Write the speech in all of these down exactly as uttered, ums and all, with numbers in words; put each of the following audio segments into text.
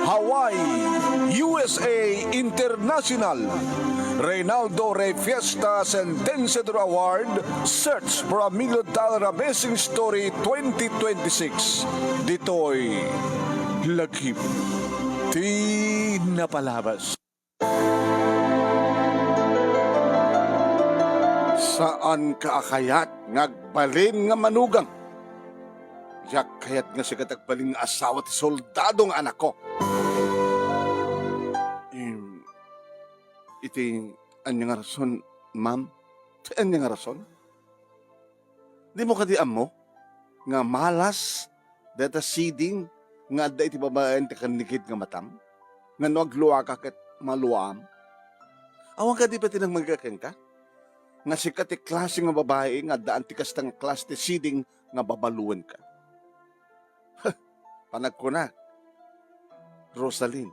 Hawaii, U S A International. Reynaldo Rey Fiesta Sentenciador Award, Search for a Million Dollar Amazing Story twenty twenty-six. Ditoy lagip ti napalabas. Saanka a kayat nga agbalin nga manugang? Diak kayat nga sika ti agbalin nga asawa ti soldado nga anakko. Em, iti ania nga rason, ma'am? Ti ania nga rason? Dimo kadi ammo nga malas dayta siding nga adda iti babaen ti kannigid nga matam? Nga no agluaka ket maluaam? Awan kadi pay ti nangmangngeg kenka? Nga sika ti klase nga babai nga addaan ti kasta nga klase ti siding nga babaluenka. Panagkunak, Rosalyn,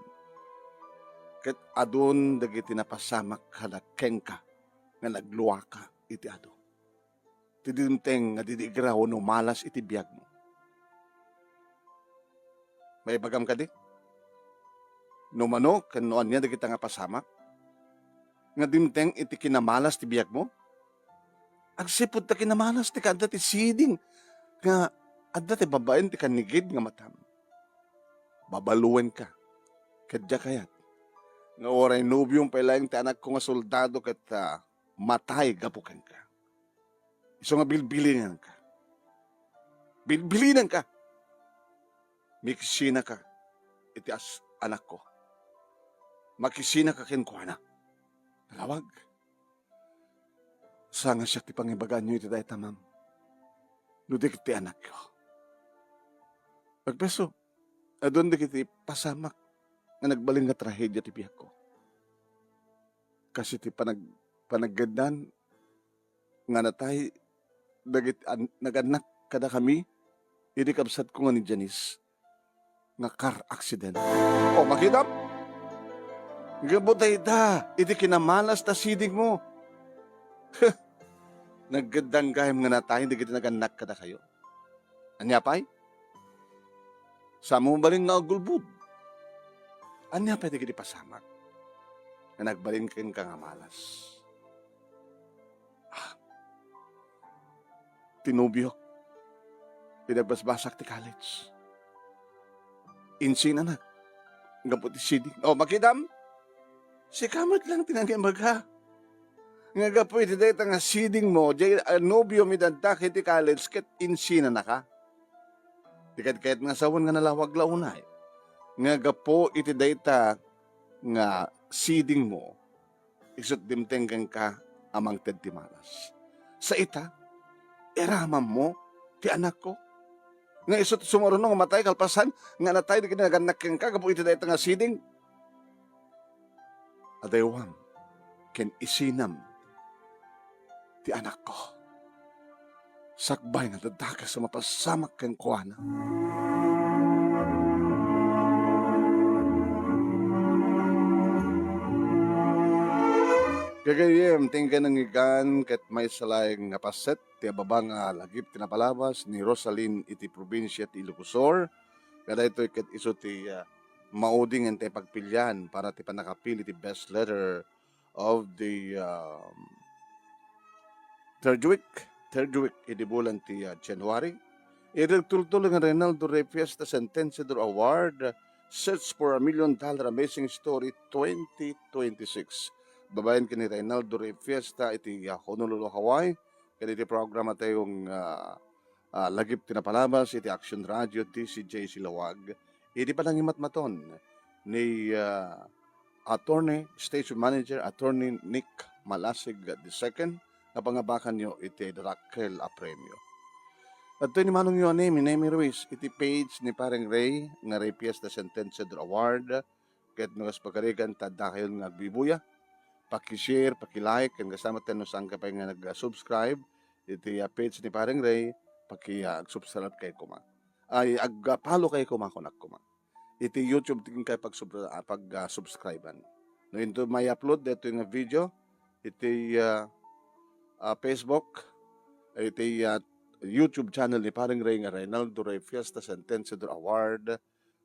ket adun dagiti napasamak kada kenka nga nagluaka iti adu. Ti dimteng nga didigra wenno malas iti biagmo. Maibagam kadi? No mano ken no ania dagita nga pasamak nga dimteng iti kinamalas ti biagmo? Agsipud ta kinamalas ti kaadda ti siding nga adda ti babaen ti kannigid nga matam. Babaluenka. Ket diak kayat nga uray nobiom pay laeng ti anakko nga soldado ket, ah, matay gapu kenka. Isu nga bilbilinenka. Bilbilinenka. Makisinaka iti as-, anakko. Makisinaka kenkuana. Nalawag. Saan nga siak ti pangibagaanyo iti dayta, ma'am? No di ket ti anakyo. Agpeso, adun dagiti pasamak nga nagbalin nga trahedia ti biagko. Kas iti panag-, panaggaddan nga natay dagiti an-, nagannak kadakami idi kabsatko nga ni Janice nga car accident. O, makitam? Gapu dayta, iti kinamalas ta sidingmo. Naggaddang gayam nga natay dagiti nagannak kadakayo. Ania pay? Saanmo mabalin nga agulbod? Ania pay dagiti pasamak nga nagbalin kenka nga malas? Ah, ti nobiok, pinagbasbasak ti college. Insinanak gapu ti siding. O, makitam? Sika met lang ti nangibaga nga gapu iti dayta nga sidingmo, diay, ah, nobiom idi adda iti college ket insinanaka. Di ket kayat nga sawen nga nalawag la unay nga gapu iti dayta nga sidingmo, isut dimteng kenka a mangted ti malas. Sa ita, iramammo ti anakko nga isut sumaruno nga matay kalpasan nga natay dagiti nagannak kenka gapu iti dayta nga siding. Adaywam ken isinam ti anakko. Sakbay nga dadakes a mapasamak kenkuana. Gagayyem, ti inggan nangngegan ket maysa laeng nga paset ti ababa nga lagip ti napalabas ni Rosalyn iti probinsia ti Ilocos Sur. Nga daytoy ket isu ti, ah, maudi nga intay pagpilian para ti pannakapili ti best letter of the, um, third week, third week idi bulan ti, ah, January. Iti nagtultulong nga Reynaldo Rey Fiesta Sentenciador Award, Search for a Million Dollar Amazing Story twenty twenty-six. Babaen ken ni Reynaldo Rey Fiesta iti, ah, Honolulu, Hawaii. Ken iti programa tayo nga, ah, lagip ti napalabas iti Action Radio D C J Silawag. Iti panangimatmaton ni, ah, Attorney, Station Manager, Attorney Nick Malasig the second, nga pangabakanyo iti dakkel a premyo. Adtoy ni manongyo a Nemi, Nemi Ruiz, iti page ni Pareng Rey nga Rey Fiesta Sentenciador Award, ket no kas pagarigan ta adda kayon nga agbibuya, paki-share, paki-like, ken kasama ten no saan ka pay nga nag-subscribe iti, ah, page ni Pareng Rey, paki, ah, ag-subscribe kay koma. Ay, ag-, ah, follow kay koma, kunak koma. Iti YouTube, ti kay pag-sub-, ah, pag, ah, subscribe-an. No, into may upload, dito nga video, iti, ah, ah, Facebook, iti, ah, YouTube channel ni Paring Ray nga Reynaldo Ray Fiesta Sentenciador Award.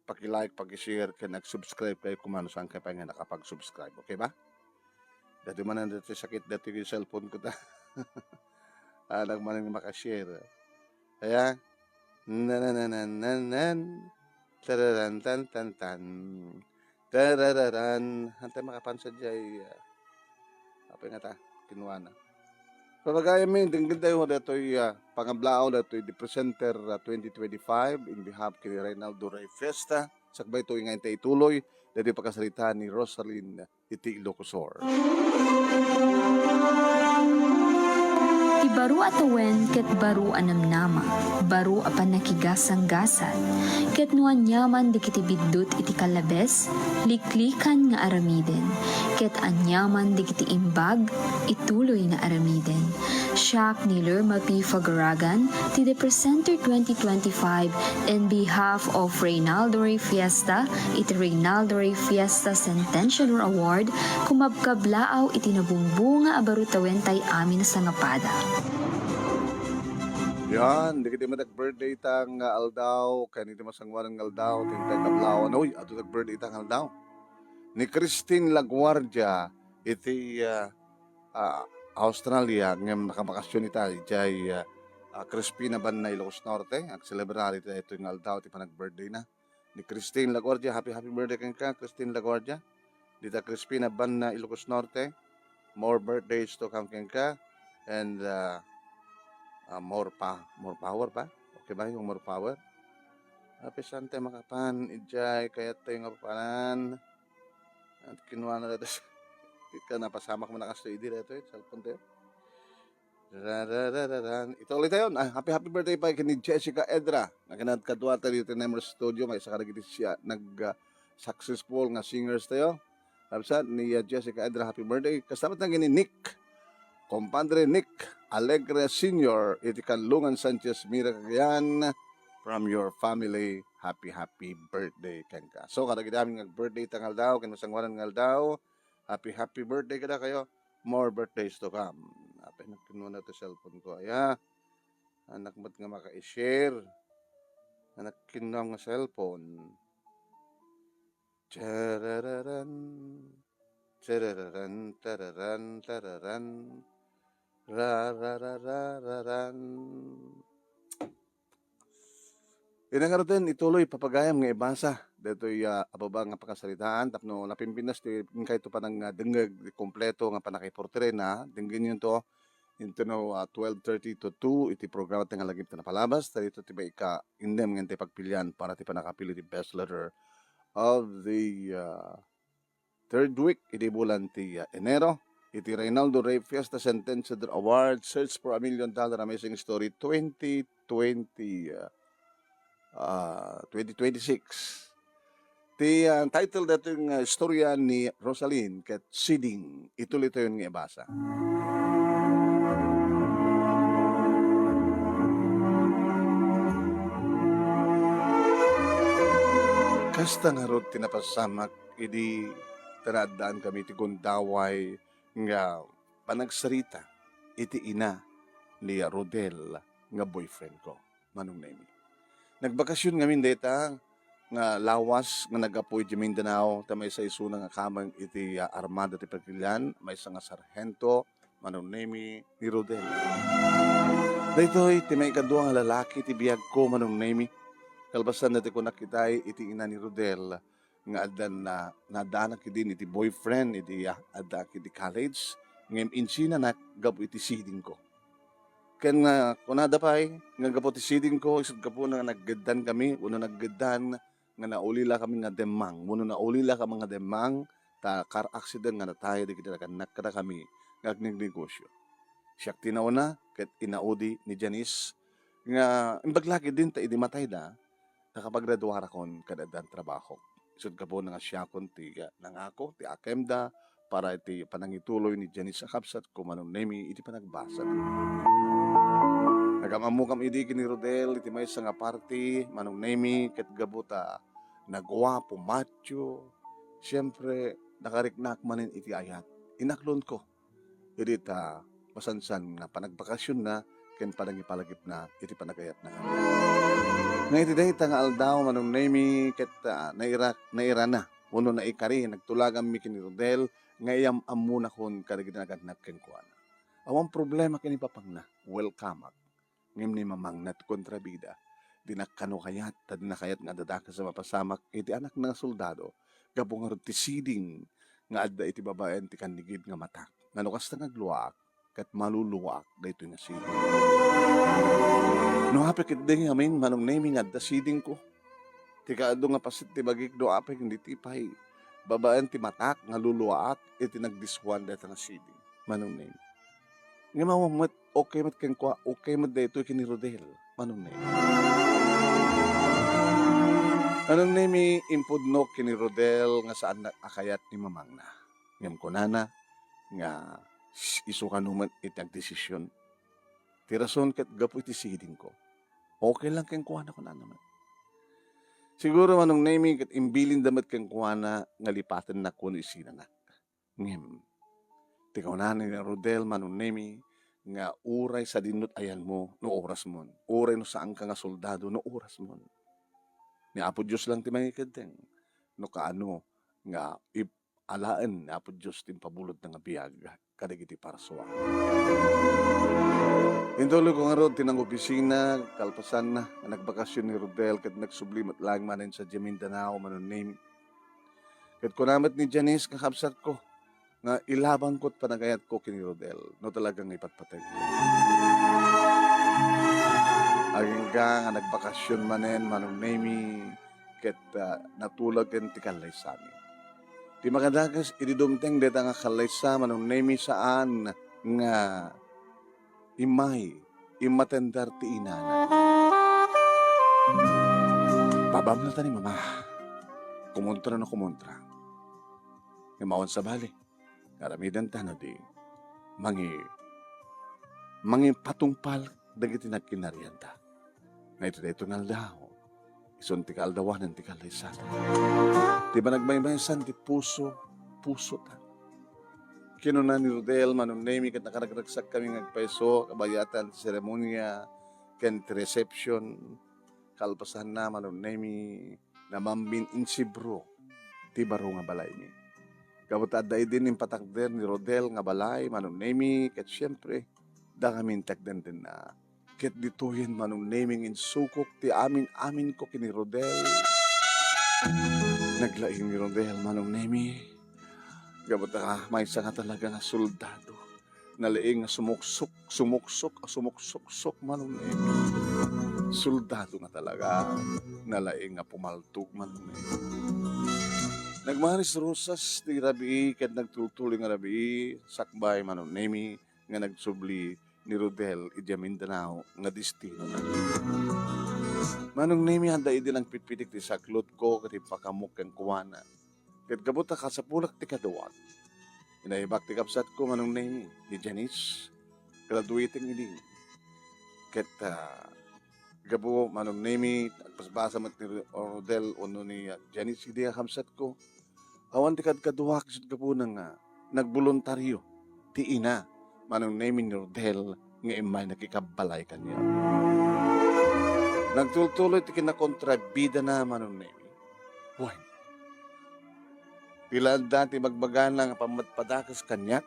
Paki-like, paki-share, ken nag-subscribe kayo kung saan kayo pa nga nakapag-subscribe. Okay ba? Dati man ang dati sakit, dati yung cellphone ko ta. Anak man ang makashare. Kaya, nananananan, tararan tan tan tan, tarararan. Hantay makapansa jay, ah, apa nga ta? Kinuha na. Pagayam mi, denggen tayo datoy, ah, pangablaaw datoy the presenter, ah, twenty twenty-five in behalf kay Reynaldo Ray Fiesta. Sakbay to nga intay ituloy, datoy pakasarita ni Rosalyn iti Ilocosur. Ti baro a tawen ket baro a namnama, baro a pannakigasanggasat, ket no aniaman dagiti biddut iti kallabes, liklikan nga aramiden, ket aniaman dagiti imbag, ituloy nga aramiden. Siak ni Lerma P. Fagaragan, ti The Presenter twenty twenty-five, in behalf of Reynaldo Ray Fiesta, iti Reynaldo Ray Fiesta Sentenciador Award, kumabkablaaw iti nabungbunga a baro tawen tay amin a sangapada. Yan, dagiti manag-birthday ta nga aldaw, ken iti masangoanan nga aldaw, ti intay kablawan. Uy, adu nag-birthday ta nga aldaw. Ni Christine Laguardia, iti, ah, ah, Australia, ngem nakabakasyon ita, idiay, ah, ah, Crispina Banna, Ilocos Norte. Agselebrar ita daytoy nga aldaw ti panag-birthday na. Ni Christine Laguardia, happy, happy birthday kenka, Christine Laguardia. Dita Crispina Banna, Ilocos Norte. More birthdays to come kenka. And, ah, ah, more pa, more power pa. Okay ba yung more power? Happy Santa makapan, idiay, kayat tayo nga papanan. At kinuha na dito. Ika, napasamak mo na kasto idi dito, eh, cellphone tayo. Rararararan. Ito ulit tayo. Ah, happy, happy birthday pa kini Jessica Edra. Nga kinadkadua tayo dito Nemer Studio. May isa ka nagiti siya, nag, ah, successful nga singers tayo. Kabsat ni, ah, Jessica Edra, happy birthday. Kasama tayo ni Nick. Compadre Nick Alegre Senior, iti Kanlungan Sanchez Mira Cagayan, from your family, happy, happy birthday kenka. So, kadagiti amin nga birthday ta nga aldaw, ken masangoanan nga aldaw, happy, happy birthday kada kayo. More birthdays to come. Apay, nagkinuha na to cellphone ko. Aya, anak met nga maka-share. Anak kinuha nga cellphone. Charararan, charararan, tararan, tararan, rarararararan. Ina ngaruden, ituloy, papagayam nga ibasa daytoy, ah, ababa nga pakasaritaan tapno napimpinas ti inkayto panang, ah, dengngeg ti kompleto nga pannakaiportrena, denggenyon to, intono, ah, twelve thirty to two iti programa ti nga lagip ti napalabas. Daytoy ti maika-innem nga intay pagpilian para ti pannakapili ti best letter of the, ah, third week iti bulan ti, ah, Enero. Iti Reynaldo Ray Fiesta Sentenciador Award, Search for a Million Dollar Amazing Story twenty twenty, ah, ah, twenty twenty-six. Ti, ah, title daytoy nga istorya ni Rosalyn ket Seeding. Ituloy tayon nga ibasa. Kasta ngarud ti napasamak idi ta naaddaan kami ti gundaway nga panagsarita iti ina ni Rodel nga boyfriend ko, Manong Nemi. Nagbakasyon ngamin dayta nga lawas nga naggapu iti Mindanao, ta maysa isuna nga kameng iti, ah, armada ti pagilian, maysa nga sarhento, Manong Nemi, ni Rodel. Daytoy ti maikadua nga lalaki ti biagko, Manong Nemi. Kalpasan daytoy kunak itay iti ina ni Rodel nga addan na, naaddanak idin iti boyfriend idi, ah, addaak iti college, ngem insinanak gapu iti seeding ko. Ken nga kunada pay nga gapu ti seeding ko, isut' gapuna nga naggeddan kami, wenno naggeddan nga naulila kami nga demmang, wenno naulila kami nga demmang, ta car accident nga natay dagiti nagannak kadakami nga agnegnegosyo. Siak ti nauna ket inaudi ni Janice nga imbag la ketdin ta idi matayda, nakapaggraduarakon ket addan trabahok. Isut' gapuna nga siakon ti nangako, ti akemda para iti panangituloy ni Janice a kabsatko, Manong Nemi, iti panagbasa. Nagam-ammokam idi ken ni Rodel iti maysa nga party, Manong Nemi, ket gapu ta naguapo, macho, siempre, nakariknak manen iti ayat. Inaklonko. Idi ta masansan nga panagbakasyonna ken panangipalagipna iti panagayatna kaniak. Nga iti dayta nga aldaw, Manong Nemi, ket, ah, naira-, nairana wenno naikari, nagtulaganmi ken ni Rodel nga iyam-ammonakon kadagiti nagannak kenkuana. Awan problema ken ipapangna, welcomeak. Ngem ni Mamangna ti kontrabida. Dinak kano kayat, ta dinak kayat nga adadakes a mapasamak iti anakna nga soldado, gapu ngarud ti siding nga adda iti babaen ti kannigid nga matak, nga no kasta nga agluaak, ket maluluaak daytoy nga siding. No apay ketdi ngamin, Manong Nemi, nga adda sidingko? Ti kaadu nga paset ti bagik, no apay ken ditoy pay babaen ti matak nga luluaak iti nagdiswan dayta nga siding, Manong Nemi. Ngem awan met, okay met kenkuana, okay met daytoy ken ni Rodel, Manong Nemi. Manong Nemi, impudnok ken ni Rodel nga saannak a kayat ni Mamangna. Ngem kunana nga s-, isu kano met iti agdesision. Ti rason ket gapu iti sidingko. Okay lang kenkuana, kunana met. Siguro, Manong Nemi, ket imbilinda met kenkuana nga lipatennak wenno isinanak. Ngem, ti kunana ni Rodel, Manong Nemi, nga uray sadin met ayanmo no orasmon, uray no saanka nga soldado no orasmon. Ni Apo Dios lang ti mangikeddeng no kaano nga ip-, alaen ni Apo Dios ti impabulodna nga biag kadagiti parsuana. Intuloyko ngarud ti nangopisina, kalpasanna nga nagbakasyon ni Rodel ket nagsubli met laeng manen sadiay Mindanao, Manong Nemi. Ket kuna met ni Janice nga kabsatko nga ilabanko ti panagayatko ken ni Rodel no talaga nga ipatpateg. Agingga nga nagbakasyon manen, Manong Nemi, ket, ah, natulagen ti kallaysami. Ti makadakes idi dumteng dayta nga kallaysa, Manong Nemi, saan nga immay, immatender ti inana. Babamnata ni Mama. Kumontra no kumontra. Ngem awan sabali. Aramidenta no di mangi-, mangipatungpal dagiti nagkinarianta. Nga iti daytoy nga aldaw, isun ti kaaldawanan ti kallaysata. Ti panagmaymaysan ti puso, pusota. Kinuna ni Rodel, Manong Nemi, ket nakaragsakkami nga agpayso, kabayatan ti seremonia, ken ti reception. Kalpasanna, Manong Nemi, namammin insibro ti baro nga balaymi. Gapu ta adda idin impatakder ni Rodel nga balay, Manong Nemi, ket siempre, dangamin ti agdendenna. Ket ditoyen, Manong Nemi, nga insukok ti amin-aminko ken ni Rodel. Naglaing ni Rodel, Manong Nemi. Gapu ta maysa nga talaga nga soldado. Nalaing nga sumuksok, sumuksok, a sumuksoksok, Manong Nemi. Soldado nga talaga. Nalaing nga pumaltog, Manong Nemi. Nagmaris-rusas ti rabii ket nagtultuloy nga rabii, sakbay, Manong Nemi, nga nagsubli ni Rodel idiay Mindanao nga destinona. Manong Nemi, adda idi nangpitpitik ti saklotko ket impakamok kenkuana. Ket gapu ta kasapulak ti kaduak, inaibak ti kabsatko, Manong Nemi, ni Janice, graduating idi. Ket, ah, gapu, Manong Nemi, nagbasbasa met ni Rodel wenno ni, ah, Janice idi a kabsatko. Awan ti kadkaduak isut' gapuna nga nagboluntario ti ina, Manong Nemi, ni Rodel nga immay nakikabbalay kaniak. Nagtultuloy ti kinakontrabidana, Manong Nemi. Wen, ti la adda ti ibagbagana nga pammadpadakes kaniak,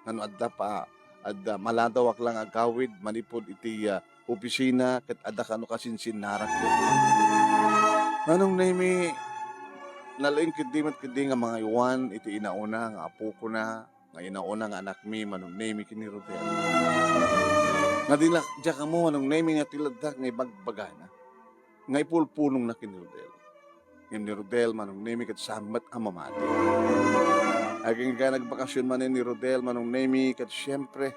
nga no adda pa, adda maladawak lang agawid manipud iti, ah, opisina ket adda kano kasinsinnarak. Manong Nemi, nalaing ketdi met ketdi nga mangaywan iti inauna nga apokona, nga inauna nga anakmi, Manong Nemi, ken ni Rodel. Nga di la, diak ammo, Manong Nemi, nga ti la adda nga ibagbagana nga ipulpulongna ken ni Rodel. Ngem ni Rodel, Manong Nemi, ket saan met a mamati. Agingga nagbakasyon manen ni Rodel, Manong Nemi, ket siempre,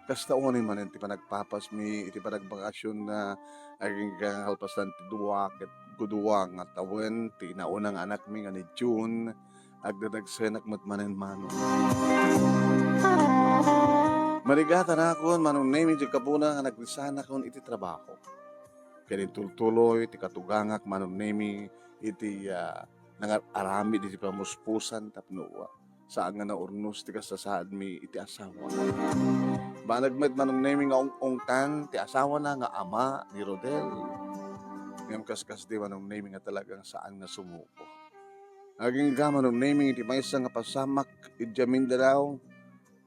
kasta unay manen ti panagpapasmi iti panagbakasyonna, agingga nga kalpasan ti dua ket gudua nga tawen ti inauna nga anakmi nga ni June, agdadagsenak met manen, Manong. Marigatanakon, Manong Nemi, ti gapuna nga nagrisanakon iti trabaho. Ket intultuloy ti katugangak, Manong Nemi, iti, ah, nangar-aramid iti pamuspusan tapno, ah, saan nga naurnos ti kasasaadmi iti asawa. Banag met Manong Nemi nga ung-ungtan ti asawana nga ama ni Rodel. Ngem kaskasdi Manong Nemi nga talagang saan nga sumuko. Agingga Manong Nemi iti maysa nga pasamak idiay Mindanao,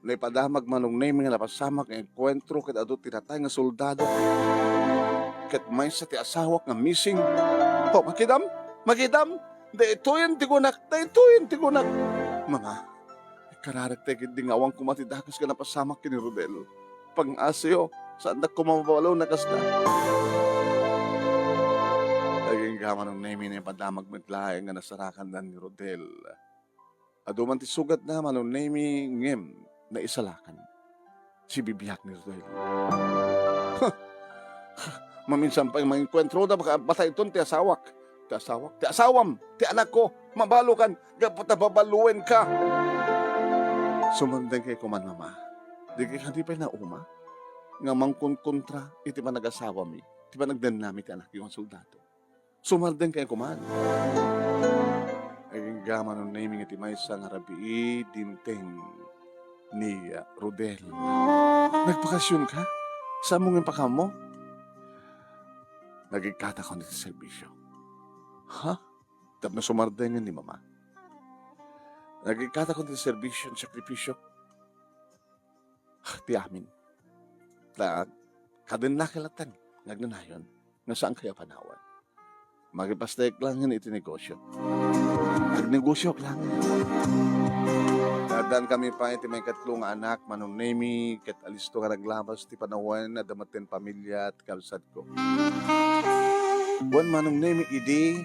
naipadamag Manong Nemi nga napasamak nga enkuentro ket adu ti natay nga soldado. Ket maysa ti asawak nga missing. O, makidam? Makidam? Daytoyen ti kunak, daytoyen ti kunak. Mama, ikararekta ketdi nga awan koma ti dakes nga napasamak ken ni Rodel. Pangngaasayo, saandak koma mababalo nga kasta. Agingga Manong Nemi naipadamag met laeng nga nasarakandan ni Rodel. Adu man ti sugatna Manong Nemi ngem naisalakan. Sibibiag ni Rodel. Maminsan pay mangenkuentro da, baka batay iton ti asawak. Ti asawak, ti asawam, ti anakko, mabalokan, gapu ta babaluenka. Sumardengkayo koman, Mama. Dikay kadi pay nauma nga mangkonkontra iti panagasawami, ti panagdennami ti anakyo nga soldado. Sumardengkayo koman. Agingga Manong Nemi iti maysa nga rabii dimteng ni, ah, Rodel. Nagbakasionka? Saanmo nga impakammo? Nagikkatakon iti serbisio. Ha? Tapno sumardengen ni Mama. Nagikkatakon iti serbisio, sakripisio. Ti amin. Ta, kadennak latta nga agnanayon, nga saankayo a panawan. Makipastayek laengen iti negosio. Agnegosiok laengen. Addaan kami pay iti maikatlo nga anak, Manong Nemi, ket alisto nga naglabas ti panawen, adda metten pamilia ti kabsatko. Wen Manong Nemi idi,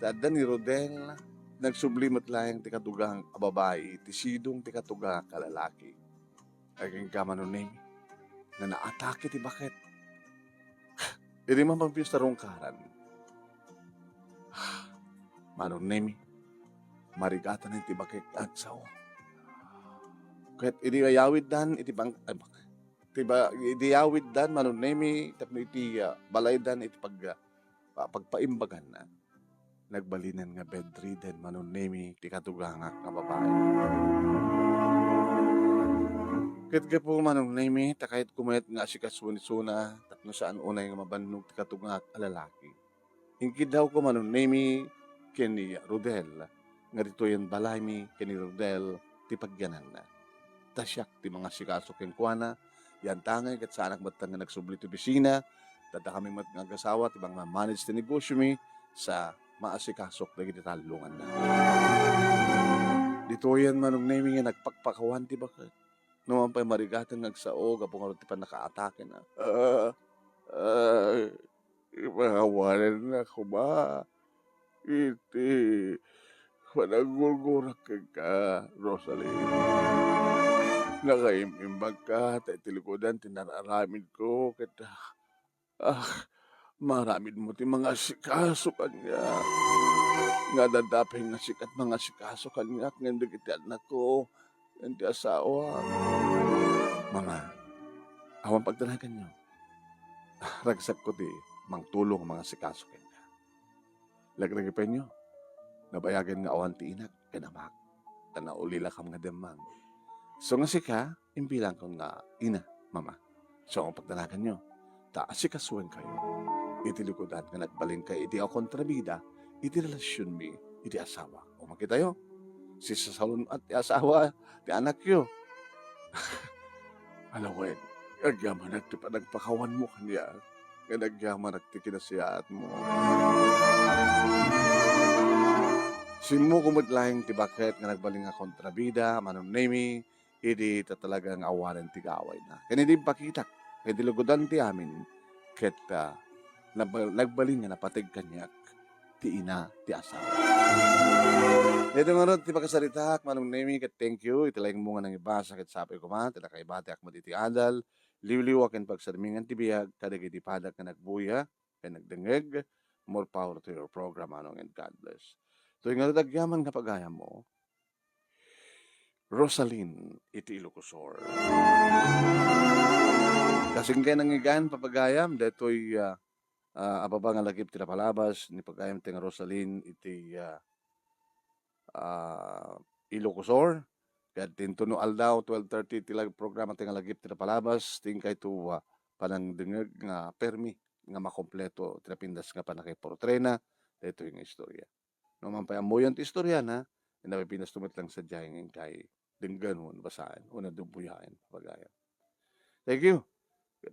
ta adda ni Rodel, nagsubli met laeng ti katugak a babai, ti sidong ti katugak a lalaki. Agingga Manong Nemi, nga naatake ti baket. Idi man pagpista rungkaran, Manong Nemi, marigatan ti baket nga agsao. Ket idi ayawiddan iti bang-, ay, bak-, ti ba-, idi ayawiddan, Manong Nemi, tapno iti, ah, balaydan iti pag-, ah, pa-, pagpaimbaganna. Nagbalinen nga bedridden Manong Nemi ti katugangak nga babai. Ket gapu Manong Nemi, ta kayatko met nga asikasuen isuna tapno saan unay nga mabannog ti katugangak a lalaki. Inkiddawko Manong Nemi ken ni Rodel nga ditoyen balaymi ken ni Rodel ti pagyananna. Ta siak ti mangasikaso kenkuana, yantangay ket saanak met nga nagsubli ti opisina, ta adda kami met nga agasawa ti mangmamanage ti negosiomi sa maasikasok dagiti tallonganna. Ditoyen Manong Nemi nga nagpakpakawan ti baket. Numan pay marigatan nga agsao gapu ngarud ti pannakaatakena. Ah, ah, ipangawanenna koma iti panagurgurak kenka, Rosalie. Nakaim-imbagka ta iti likudan ti nararamidko ket, ah, maaramidmo ti mangasikaso kaniak. Nga adda pay nga sika ti mangasikaso kaniak ngem dagiti annakko ken ti asawa. Mama, awan pagdanaganyo. Ragsakko ti mangtulong a mangasikaso kenka. Laglagipenyo, nabayagen nga awan ti inak ken amak, ta naulilakam nga demmang. So nga sika, imbilangkon nga ina, mama. So nga pagdanaganyo, ta asikasoenkayo iti likudan nga nagbalinkayo iti akontrabida iti relasionmi iti asawa. O makitayo, sisasalun-at ti asawa ti anakyo. Alawen, agyamanak ti panagpakawanmo kaniak, ken agyamanak ti kinasiyaatmo. Simmukong met laeng ti baket nga nagbalin nga kontrabida, Manong Nemi, idi ta talaga nga awanen ti gawayna. Ken idi impakitak, iti lugodan ti amin, ket, ah, nab-, nagbalin nga napateg kaniak ti ina ti asawa. Daytoy ngarud ti pakasaritaak, Manong Nemi, ket thank you iti laingmo nga nangibasa ket sapay koma ti nakaibatiak met iti adal, liwliwa ken pagsarmingan ti biag kadagiti padak nga nagbuya ken nagdengngeg. More power to your program, Manong, and God bless. Toy ngarud agyaman nga pagayammo, Rosaline iti Ilocosur. Kasingkay nangigan, papagayam, daytoy, ah, ah, a baba nga lagip ti napalabas ni pagayam ti nga Rosaline iti, ah, ah, Ilocosur. Ket ti intono aldaw, twelve thirty ti lag-, programa ti nga lagip ti napalabas, ti inkayto, ah, panangdengngeg nga permi nga makompleto ti napintas nga pannakaiportrena daytoy nga istorya. No man pay ammoyon ti istoriana, napipintasto met lang sadiay nga inkay denggen wenno basaen wenno buyaen, papagayan. Thank you.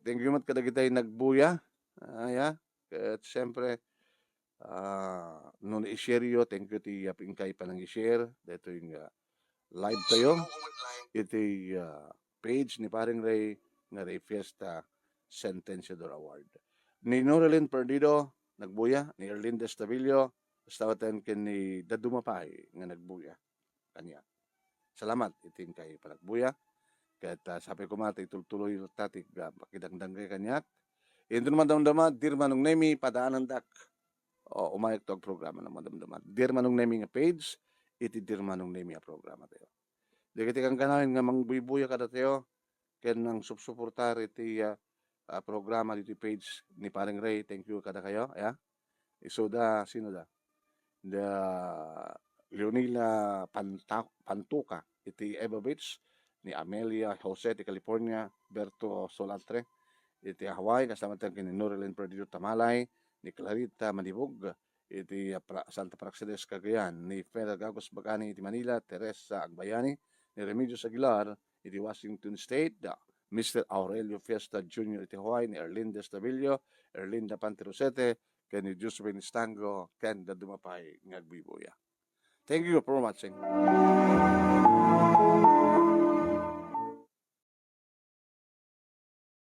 Thank you met kadagiti nagbuya. Ah, ya. Ket siyempre, ah, no i-share yo, thank you ti, ah, inkay panang-i-share daytoy nga live tayo iti, ah, page ni Paring Ray nga Ray Fiesta Sentenciador Award. Ni Norelyn Perdido, nagbuya, ni Erlinda Estavillo, basta ken ni Daduma pay nga nagbuya kaniak. Salamat iti inkay panagbuya. Ket, ah, sapay koma ti itultuloy ta ti, ah, pakidangdangga kaniak. Inton madamdama, Dear Manong Nemi, padaanandak. O, umayek to ag programa no madamdama. Dear Manong Nemi nga page, iti Dear Manong Nemi a programa tayo. Dagiti kankanayon nga mangbuybuya kadatayo, ken nangsupsuportar iti, ah, ah, programa ditoy page ni Paring Ray. Thank you kadakayo, ya. Isuda, sino da? Da Leonila Panta-, Pantuca iti Eva Beach, ni Amelia Jose ti California, Berto Solatre iti Hawaii, kasama tayo ni Norilyn Perdido Tamalay, ni Clarita Manibog iti, ah, Pra-, Santa Praxedes, Cagayan, ni Feda Gagos Bagani iti Manila, Teresa Agbayani, ni Remedios Aguilar iti Washington State, da Mister Aurelio Fiesta Junior iti Hawaii, ni Erlinda Estavillo, Erlinda Panterosete, ken ni Josephine Estango, ken Daduma pay nga agbuybuya. Thank you for watching.